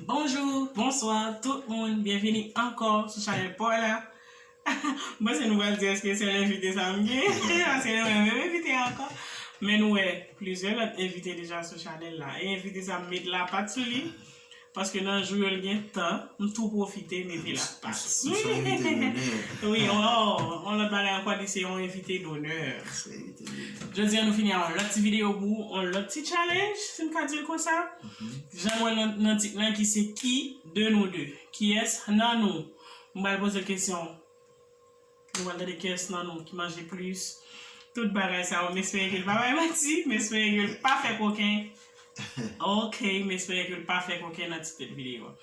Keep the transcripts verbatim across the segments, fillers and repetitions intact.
Bonjou, bonswa tout moun, byenvini ankò sou chanèl pa w la. M panse nou pral di èske sèl envite sa m gen, paske nou menm menm envite ankò. Men nou wè plizyè lòt envite deja sou chanèl la. E envite sa m met lapat sou li, paske nan jou yo l gen tan, m tou pwofite mete lapat sou li. Wi, oh, yon lòt bagay ankò, li se yon envite donè. Jodi a nou fini a yon lòt ti videyo pou yon lòt ti challenge, si m ka di l konsa. Jan nou wè nan, nan tit lan ki se ki de nou de. Kiyès nan nou? M pral poze l kesyon. Nou pral tande kiyès nan nou ki manje plis. Tout bagay sa yo, m espere ke l pa bay manti, m espere ke l pa fè koken. Ok, m espere ke l pa fè koken nan ti tèt videyo.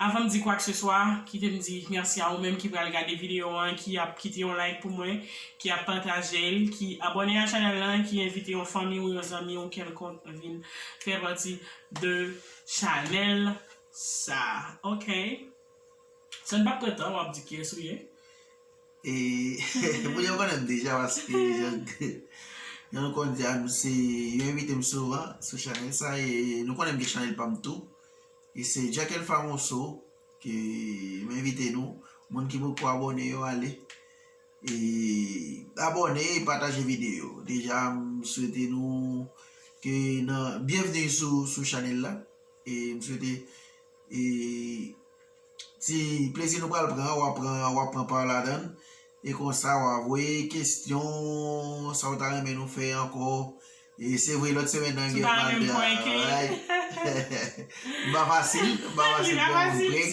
Avan m di kwakseswa, kite m di mèsi a ou menm ki pral gade videyo an, ki ap kite yon like pou mwen, ki ap pataje l, ki abòne a chanèl lan, ki envite yon fanmi ou yon zanmi ou kèlkonk vin fè pati de chanèl sa. Ok. San n pa pran tan, w ap di kiyès ou ye. E, moun yo konnen m deja paske jan, jan nou konn di a, nou se, yo envite m souvan sou chanèl sa, e nou konnen m gen chanèl pa m tou. E se Jack Elfa Monceau ke m envite nou. Moun ki poko abòne yo ale. E abòne, pataje videyo. Deja, m swete nou ke nan, byenvni sou, sou chanèl la. E m swete, e, ti plezi nou pral pran, w ap pran, w ap pran pa ladan l. E konsa, w a voye kesyon, sa w ta renmen nou fè ankò. E se vre, lòt semèn nan gen mal travay. M pa fasil, m pa fasil pou moun prek.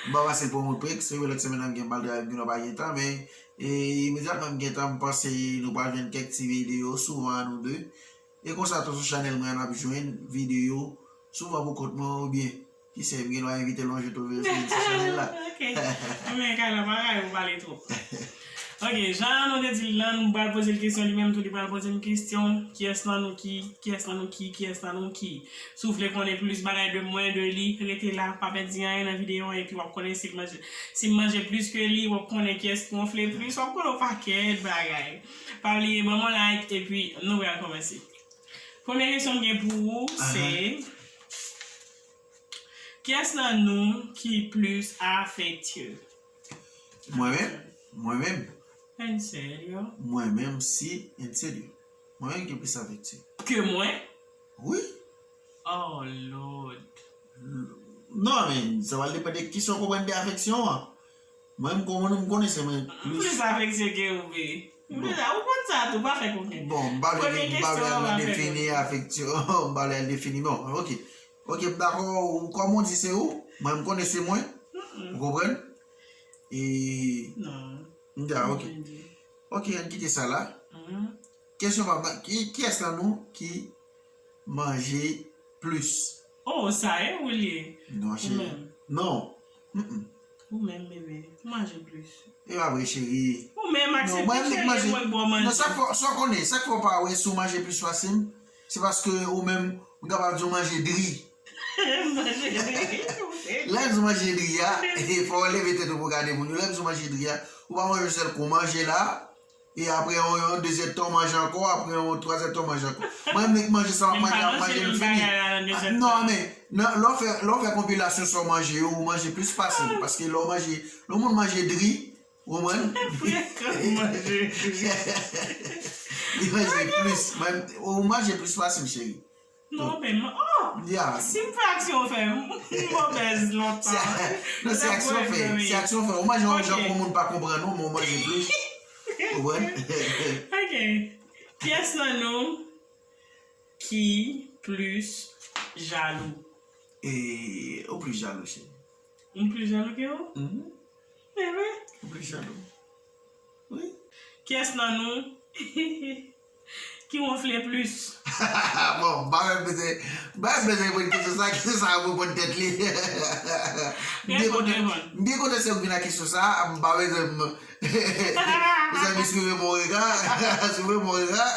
M pa fasil pou moun prek. Se vre, lòt semèn nan gen mal travay, m gen pa gen tan, men e, imedyatman m gen tan, m panse nou pral jwenn kèk ti videyo souvan a nou de. E konsa tou sou chanèl mwen an, n ap jwenn videyo souvan pou kont mwen oubyen, kisè, m gen dwa envite l yon jou tou vin sou chanèl la. Ok. Anben, Kayla, pa rayi ou pale twòp. Ok, jan nou te di l lan, m pral poze l kesyon, li menm tou li pral poze m kesyon. Kiyès nan nou ki, kiyès nan nou ki, kiyès nan nou ki? Si w vle konnen plis bagay de mwen, de li, rete la, pa pèdi anyen nan videyo an, epi w ap konnen si l manje, si m manje plis ke li, w ap konnen kiyès ki wonfle plis, w ap konnen yon pakèt bagay. Pa bliye ban m yon like, epi nou pral kòmanse. Premye kesyon m gen pou ou, se, kiyès nan nou ki plis afektye? Mwen menm, mwen menm. En serio? Mwen menm, si, en serio. Mwen menm ki plis afektye. Ke mwen? Wi. Oh, Lord. Non, men, sa va depann de kisa w konprann de afeksyon an. Mwen, m konn, m konnen se mwen plis. M plis afeksye ke ou, baby. M plis, ou konn sa tou, pa fè koken. Bon, m pa vle, m pa vle al nan defini afeksyon, m pa vle al defini, bon, ok. Ok, m dakò, ou, kòm ou di se ou, mwen, m konnen se mwen. Ou konprann? E, non. M di, ah, ok. Ok, ann kite sa la. Kesyon pa m nan, ki, kiyès nan nou ki manje plis? Oh, sa e ou li ye? Non, cheri. Ou menm. Non. Mm-mm. Ou menm, bebe. Ou manje plis. E pa vre, cheri. Ou menm aksepte, cheri, e mwen k ba w manje. Non, sa k fè, sa w konnen, sa k fè w pa wè si w manje plis pase m, se paske ou menm, m kapab di w manje dri. Manje dri. Lè m di w manje dri a, fò w leve tèt ou pou w gade moun yo. Lè m di w manje dri a, ou pa manje yon sèl kou, w manje la, e apre yon, yon dezyèm tan w manje ankò, apre yon twazyèm tan w manje ankò. Mwen menm manje sa m ap manje, ap manje m fini. Non, men, nan, lè w fè, lè w fè konpilasyon sa w manje yo, ou manje plis pase m. Paske lè w manje, lè yon moun manje dri, ou konprann? Li manje plis. Ou manje plis pase m, cheri. Non, men, oh! Si m fè aksyon, ou fè m, m obèz lontan. Non, se aksyon fè. Se aksyon fè. Ou manje yon jan pou moun pa konprann ou, men ou manje plis. Ou konprann? Ok. Kiyès nan nou ki plis jalou? E, ou plis jalou, cheri. M plis jalou ke ou? Mhm. Bebe. Ou plis jalou. Wi. Kiyès nan nou ki wonfle plis? Bon, m pa menm bezwen, m pa menm bezwen reponn kesyon sa, kesyon sa ap reponn tèt li. M byen kontan, m byen kontan se ou k vin ak kesyon sa, m pa bezwen m, mezanmi, suivez mon regard, suivez mon regard,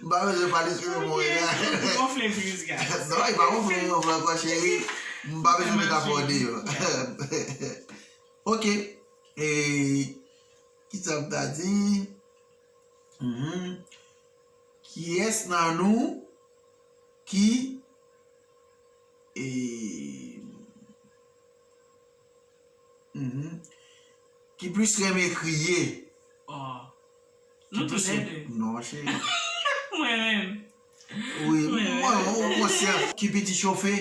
m pa bezwen pale, suivez mon regard. Wonfle plis, guys. Non, e pa wonfle, wonfle ankò, cheri. M pa bezwen metafò deyò. Ok. E kisa m ta di? Mhm. Kiyès nan nou ki, e, Mhm. Ki plis renmen kriye? Oh. Nou tou lè de. Non, cheri. Mwen menm. Wi, mwen, ou konsyan. Ki piti chofe?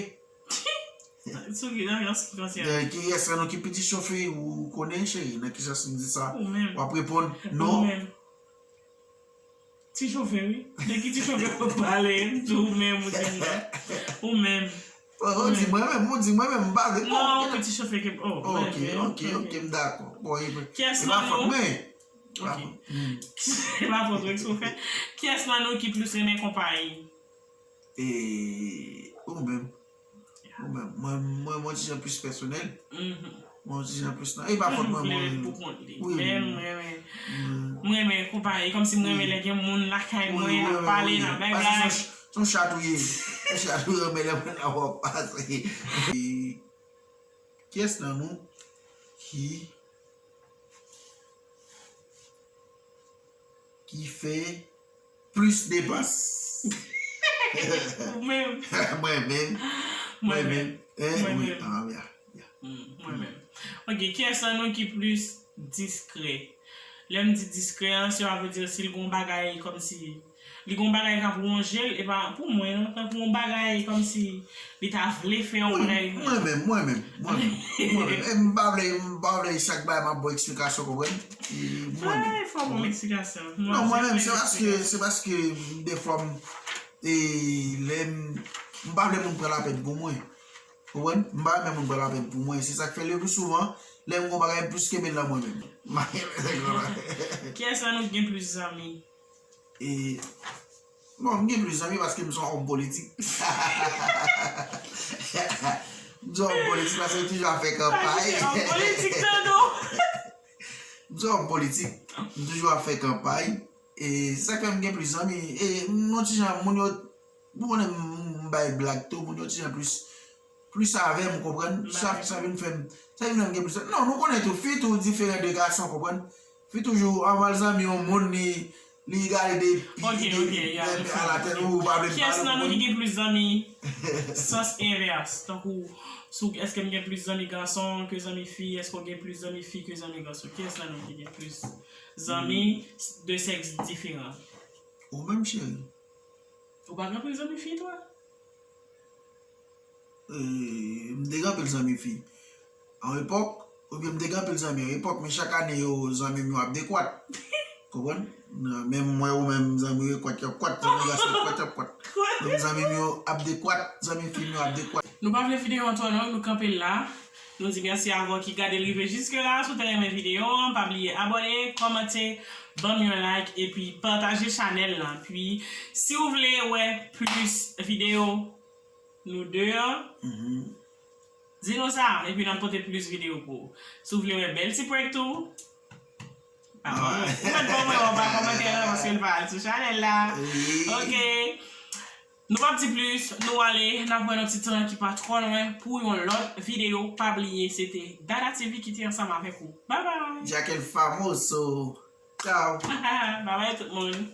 Sou ki nan yans ki konsyan. Eh, kiyès nan nou ki piti chofe? Ou konnen, cheri, nan ki sans m di sa? Ou menm. W ap reponn, Ou non. Menm. Ti chofe, wi. De ki ti chofe w pale, m di ou menm, ou di m nan. Ou menm. Ou di mwen menm, ou di mwen menm, m pa vle. Non, piti chofe ke. Oh, ok, ok, ok, m dakò. Bon, e Kiyès e pa nan fòt nou? Mwen. Ok. E pa fòt mwen ki chofe. Kiyès nan nou ki plis renmen konpayi? E, ou menm. Ou menm. Mwen, mwen, mwen, ti jan plis pèsonèl. Mhm. Mwen, ti jan plis nan. E pa fòt mwen, Vle mwen. Pou kont li. Wi, Men, wi. mwen, mwen. Mm. Mwen, men, konpayi. Kòmsi mwen, Wi. men, lè gen moun lakay Wi, mwen, wi, nan wi, pale, wi. nan Paske bagay. se yon ch-, se yon chat ou ye. Se yon chat ou ye, men lè mwen nan wap pase. E, kiyès nan nou ki, ki fè plis depans? Ou menm. Mwen menm. Mwen menm. Eh, Mwen wi. menm. Ah, ya, ya. Mm, mwen menm. Ok, kiyès nan nou ki plis diskrè? Lè m di diskrè, an, sa vle di si l gon bagay kòmsi li gon bagay k ap wonje l, e pa pou mwen, non, tankou yon bagay kòmsi li ta vle fè yon Wi, bagay. Mwen menm, mwen menm, mwen menm, mwen menm. E m pa vle, m pa vle chak bagay m ap ba w eksplikasyon, konprann? E mwen menm. Ay, fò bon eksplikasyon. Non, mwen menm, se paske, se paske defwa m, e, lè m, m pa vle moun pran lapèn pou mwen. Konprann? M pa renmen moun pran lapèn pou mwen. Se sa k fè le pli souvan, lè m gon bagay, m plis kenbe l nan mwen menm. Kiyès nan nou ki gen plis zanmi? E, bon, m gen plis zanmi paske m se yon òm politik. M se yon òm politik paske m toujou ap fè kanpay. Òm politik, tande w. M se yon òm politik. M toujou ap fè kanpay. E se sa k fè m gen plis zanmi. E m yon ti jan moun yo, ou konnen m, m bay blag tou, moun yo ti jan plis, plis avè m, konprann? Sa, sa vin fè m, sa vin fè m gen plis zanmi. Non, nou konnen tou, fi tou diferan de gason, konprann? Fi toujou, anvan l zanmi yon moun, li, li gade de pi, Ok, de, ok, ya, de, m de a la tèt, konprann. ou pa vle m Kiyès pale, nan nou ki konprann? Gen plis zanmi sans envès? Tankou, sou, èske m gen plis zanmi gason ke zanmi fi? Èske w gen plis zanmi fi ke zanmi gason? Kiyès nan nou ki gen plis zanmi de sèks diferan? Ou menm, cheri. Ou pa gen anpil zanmi fi, twa? E, m te gen anpil zanmi fi. An epòk, oubyen m te gen anpil zanmi an epòk, men chak ane yo, zanmi m yo ap dekwat. Konprann? Nan, menm mwen ou menm, zanmi yo kwat, y ap kwat, zanmi gason kwat, y ap kwat. Menm zanmi m yo ap dekwat, zanmi fi m yo ap dekwat. Nou pa vle videyo an twò long, nou kanpe la. Nou di mèsi avè w ki gade l rive jiske la. Si w te renmen videyo an, pa bliye abòne, kòmante, ban m yon like, epi pataje chanèl la. Pi, si w vle wè plis videyo nou de an, Mhm. di nou sa, epi n ap pote plis videyo pou ou. Si w vle wè bèl ti prank tou, pa kòmante. Ou mèt ban mwen, ou pa kòmante la, paske l pa al sou chanèl la. Wi. Ok. Nou p ap di plis, nou ale, n ap wè nan ti tan ki pa twò lwen pou yon lòt videyo. Pa bliye, se te Dada T V ki te ansanm avèk ou. Bye bye! Jack el Famoso. Ciao. Bye bye tout moun.